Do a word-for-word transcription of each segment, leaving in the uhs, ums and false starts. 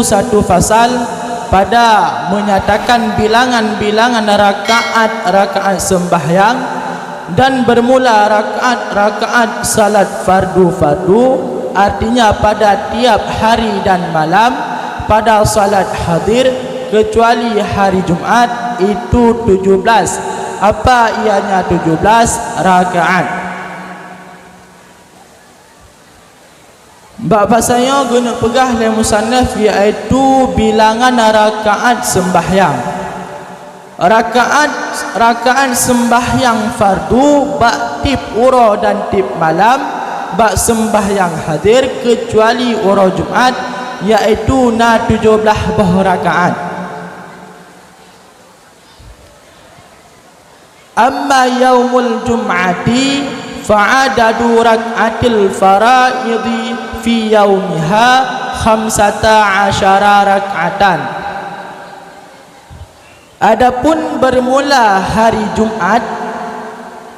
satu fasal pada menyatakan bilangan-bilangan rakaat-rakaat sembahyang dan bermula rakaat-rakaat salat fardu-fardu, artinya pada tiap hari dan malam pada salat hadir, kecuali hari Jumat, itu tujuh belas. Apa ianya tujuh belas rakaat? Bak basa nyoe geuneuk peugah lé musannaf, yaitu bilangan rakaat sembahyang. Rakaat, rakaat sembahyang fardu bak tiep uroe dan tiep malam bak sembahyang hadir, keucuali uroe Jumat, yaitu na tujoh blaih boh rakaat. Amma yaumul jum'ati fa'adadu rak'atil faraidhi fi yaumiha khamsata asyara rak'atan. Adapun bermula hari Jumat,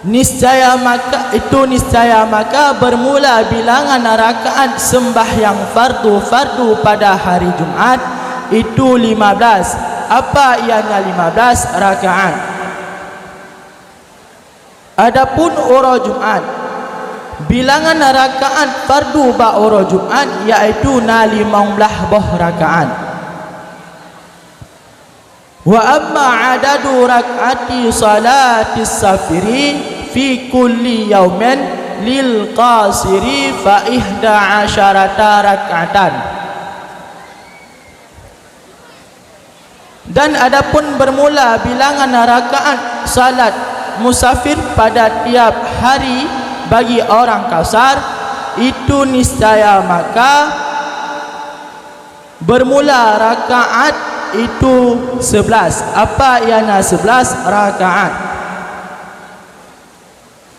niscaya maka, itu niscaya maka bermula bilangan rakaat sembahyang fardu-fardu pada hari Jumat, itu lima belas. Apa ianya lima belas rakaat? Adapun uroe Jumat, bilangan rakaat fardu bak uroe Jumat, yaitu na limong blaih boh rakaat. Wa amma adadu rak'ati salatis safiri fi kulli yaumin lil qasiri fa ihda asyarata rak'atan. Dan adapun bermula bilangan rakaat salat musafir pada tiap hari bagi orang kasar, itu niscaya maka bermula rakaat itu sebelas. Apa ianya sebelas rakaat?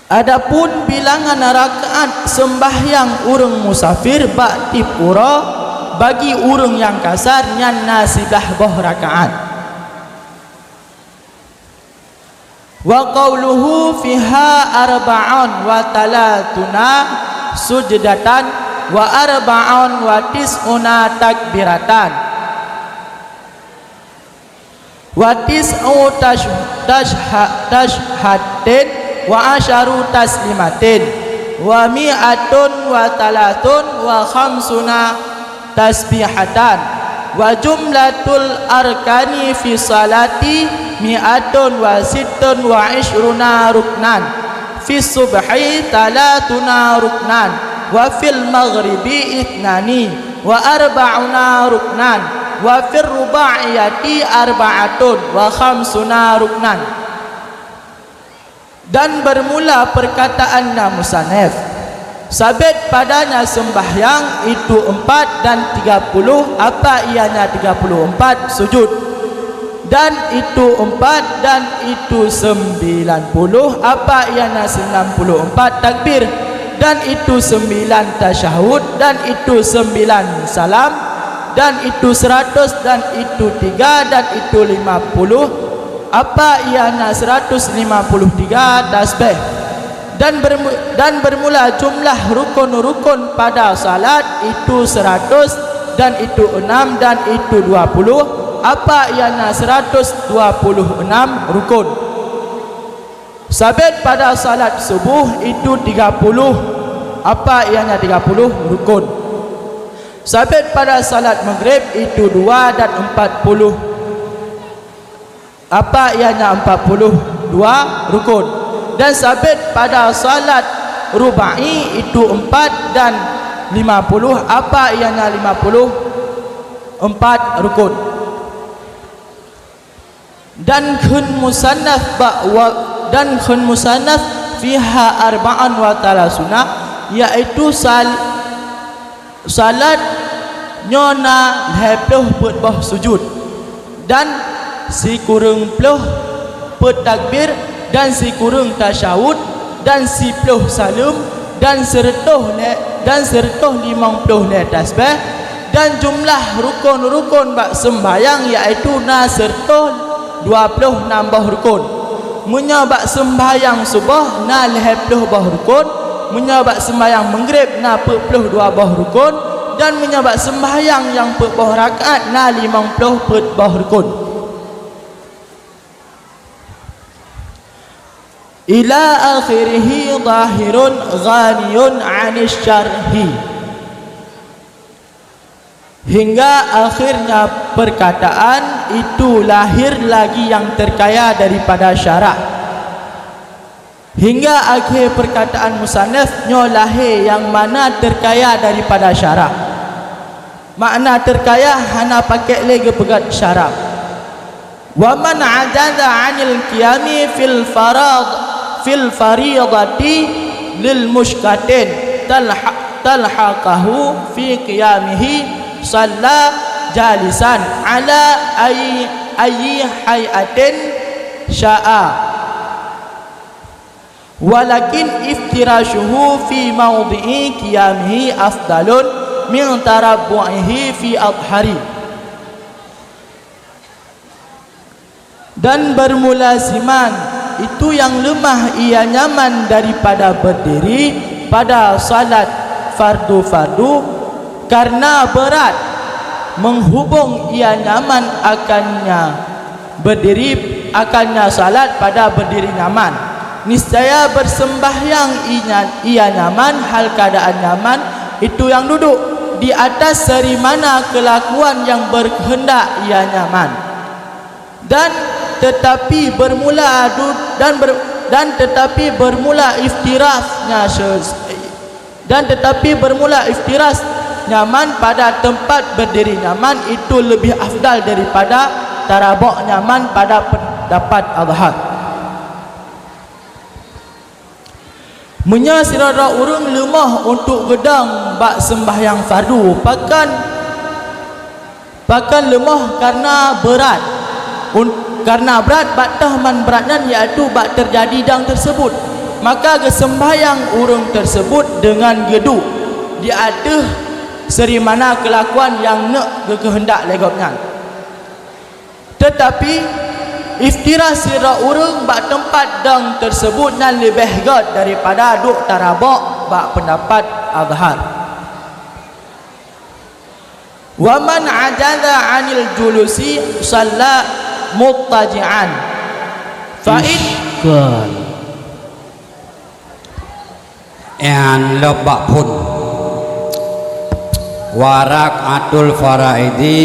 Adapun bilangan rakaat sembahyang ureuëng musafir bak tiep uroe bagi ureuëng nyang kasar nyan na siblaih boh rakaat. Wa qauluhu fiha arba'un wa talatuna sujdatan wa arba'un wa tis'una takbiratan. Wa tis'u tash-, tashha-, tashhatin, wa asyaru taslimatin, wa mi'atun wa thalathun wa khamsuna tasbihatan, wa jumlatul arkani fi salati mi'atun wa sittun wa ishruna ruknan, fi subhi thalathuna ruknan, wa fil maghribi ithnani wa arba'una ruknan, wa fir rubaiyati arba'atun wa khamsuna ruknan. Dan bermula perkataan na musannaf, sabet padanya sembahyang itu empat dan tiga puluh, apa ianya tiga puluh empat sujud. Dan itu empat, dan itu sembilan puluh, apa ianya sembilan puluh empat takbir, dan itu sembilan tasyahud, dan itu sembilan salam, dan itu seratus, dan itu tiga, dan itu lima puluh, apa ianya seratus lima puluh tiga tasbih. Dan bermu-, dan bermula jumlah rukun-rukun pada salat itu seratus, dan itu enam, dan itu dua puluh, apa ianya seratus dua puluh enam rukun. Sabet pada salat subuh itu tiga puluh, apa ianya tiga puluh rukun. Sabet pada salat maghrib itu dua dan empat puluh, apa ianya empat puluh dua rukun. Dan sabet pada salat rubai itu empat dan lima puluh, apa ianya lima puluh empat rukun. Dan kheun musannaf bak wa-, dan kheun musannaf fiha arba'un wa thalathuna, yaitu sal-, salat nyoe na lhée ploh peuet boh sujud, dan sikureueng ploh peuet takbir, dan sikureueng tasyahud, dan siploh saleuem, dan sireutôh lhée, dan sireutôh limong ploh lhée tasbih, dan jumlah rukon-rukon bak seumbahyang, yaitu na sireutôh dua ploh nam boh rukon. Meunyoe bak seumbahyang suboh na lhée ploh boh rukon, meunyoe bak seumbahyang meugréb na peuet ploh dua boh rukon, Dan meunyoe bak seumbahyang nyang peuet boh rakaat na limong ploh peuet boh rukon. Ila akhirih zahirun ghaniyun 'anis syarhi. Hingga akhirnya perkataan itu lahir lagi yang terkaya daripada syarak. Hingga akhé perkataan musannif nyoe lahé nyang mana terkaya daripada syarak. Makna terkaya hana pakék lé geupeugét syarak. Wa man ajaza 'anil qiyami fil farad, fil faridati lil musykatin talha-, talhaqahu fi qiyamihi shalla jalisan ala ayyi, ayyi hay'atin sya'a. Walakin iftirashuhu fi maudhi'i qiyamihi afdalun min tarabbu'ihi fi adhari. Dan bermula siman itu yang lemah ia nyaman daripada berdiri pada salat fardu-fardu, karena berat menghubung ia nyaman akannya berdiri, akannya salat pada berdiri nyaman. Niscaya bersembahyang inya, ia nyaman, hal keadaan nyaman itu yang duduk, di atas serimana kelakuan yang berkehendak ia nyaman. Dan tetapi bermula du-, dan ber-, dan tetapi bermula iftirasnya se-, dan tetapi bermula iftiras nyaman pada tempat berdiri nyaman itu lebih afdal daripada tarabok nyaman pada pendapat azhar. Meunyoe sidroe-droe ureuëng leumoh untuk geudong bak seumbahyang fardu, pakon, pakon leumoh kareuna beurat. Un-, kareuna brat, bak toh man brat nyan, yaitu bak teujadi dong teuseubut. Maka geuseumbahyang ureuëng teuseubut deungon geuduek di ateueh serimana keulakuan nyang neuk geukeuheundak lé gobnyan. Teutapi, iftiras sidroe ureuëng bak teumpat dong teuseubut nyan leubeh gét daripada duek tarabok bak peundapat azhar. Wa man ajaza 'anil julusi shalla muttaji'an. Fa in Iskal. Nyan lom bak phon. Wa rak'atul faraidi,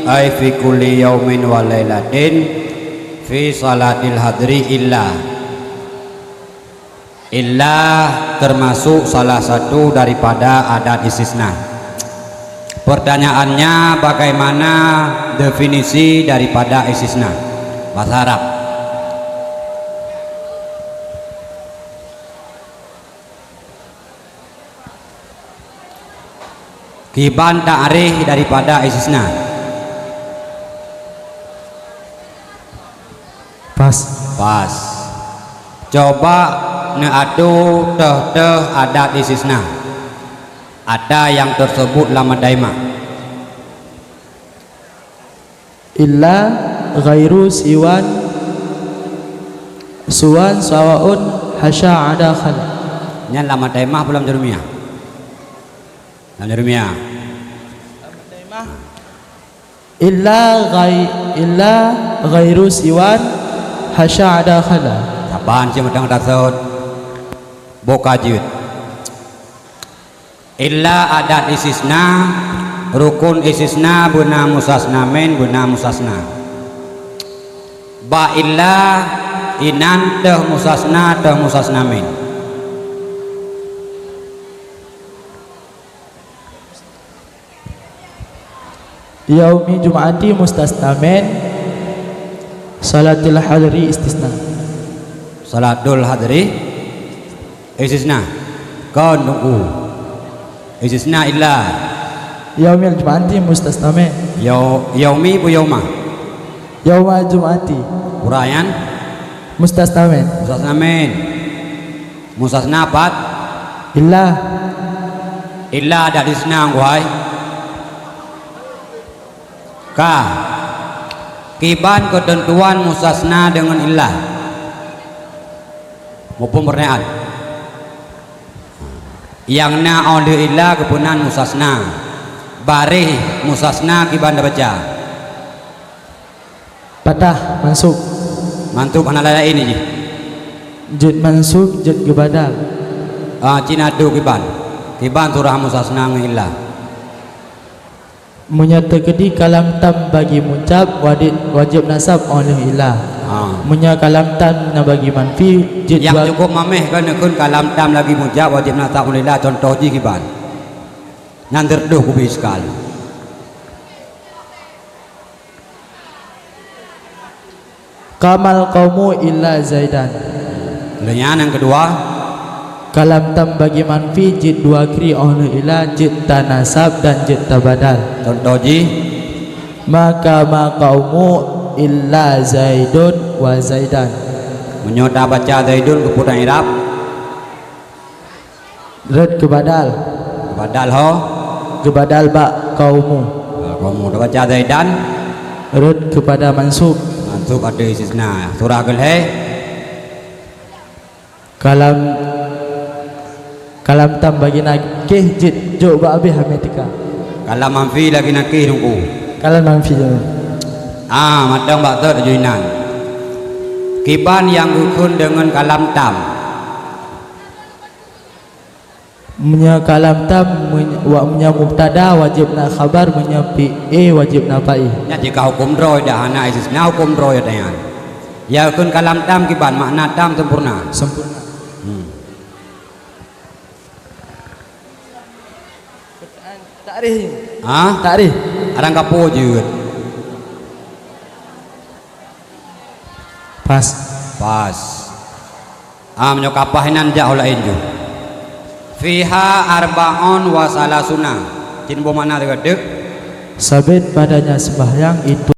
ai fi kulli yaumin wa lailatin, fi salatil hadri illa. Illa termasuk salah satu daripada adat istisna. Pertanyaannya, bagaimana definisi daripada istisna? Bahasa Arab. Kiban takrif daripada istisna? Pas. Pas. Coba neuatoe teuh-teuh adat istisna. Ada yang tersebut lam daimah. Illa ghairu siwan, suwan sawaun hasya ada khala. Nyan lam daimah peue lam jurumiyah? Lam jurumiyah. Illa ghai-, illa ghairu siwan hasya ada khala. Saban cit mantong tasot. Boka jeuet. Illa adat istisna, rukun istisna beuna musasna min, beuna musasna. Bak illa inan teuh musasna, teuh musasna min. Yaumi Jum'ati mustasna min, salatil hadri istisna. Salatul hadri istisna. Kon tunggu. Istisna illa. Yaumil Jum'ati mustasna min. Yau-, yaumi bu yauma? Yauma Jum'ati. Uraian? Mustasna min. Mustasna min. Musasna pat? Illa. Illa adat istisna, nggu hai. Ka. Kiban keuteuntuan musasna deungon illa? Muphom peurtanyaan. Nyang na óh lheueh illa geupeunan musasna. Baréh mustasna kiban tabaca? Patah, mansub. Mansub hana laén jih. Jeuet mansub, jeuet geubadal. Ah, cit na dua kiban. Kiban surah mustasna ngon illa. Meunyoe teukeudi kalam tam bagi muncab, wajéb, wajéb nasab óh lheueh illa. Ah. Meunyoe kalam tam na bagi manfi, jeuet Nyang dua cukup mameh kan neukheun kalam tam lagi muncab, wajéb nasab óh lheueh illa, contoh jih kiban. Nyan teureudôh keubiet iskal. Qamal qaumu illa Zaidan. Lheueh nyan nyang keudua. Kalam tam bagi manfi jeuet dua kri óh lheueh illa, jeuet tanasab dan jeuet tabadal. Contoh jih. Ma qama qaumu illa Zaidun wa Zaidan. Meunyoe tabaca Zaidun keupeue tan i'rab? Rot geubadal. Geubadal ho? Geubadal bak qaumu. Ah, qaumu. Tabaca Zaidan? Rot keupada mansub. Mansub ada istisna. Surah keulhèe? Kalam, kalam tam bagi nakih jeuet jok bak abéh hamé teuka. Kalam manfi lagi nakih teungku. Kalam manfi. Ah, mantong bak tot juinan. Kiban nyang geukheun deungon kalam tam? Meunyoe kalam tam, meunyoe mubtada wajéb na khabar, meunyoe fi'é wajéb na fa'il. Nyan jika huköm droe dah hana istisna huköm droe dah nyan. Ya kheun kalam tam kiban makna tam sempurna. Sempurna. Hmm. Takrif. Ha? Takrif. Arang kapo jeuet. Pas. Pas. Ah, meunyoe ka pas inan jak u laén ju. Fiha arba'un wa salasuna. Cit boh makna teuka deuk. Sabit padanya sembahyang itu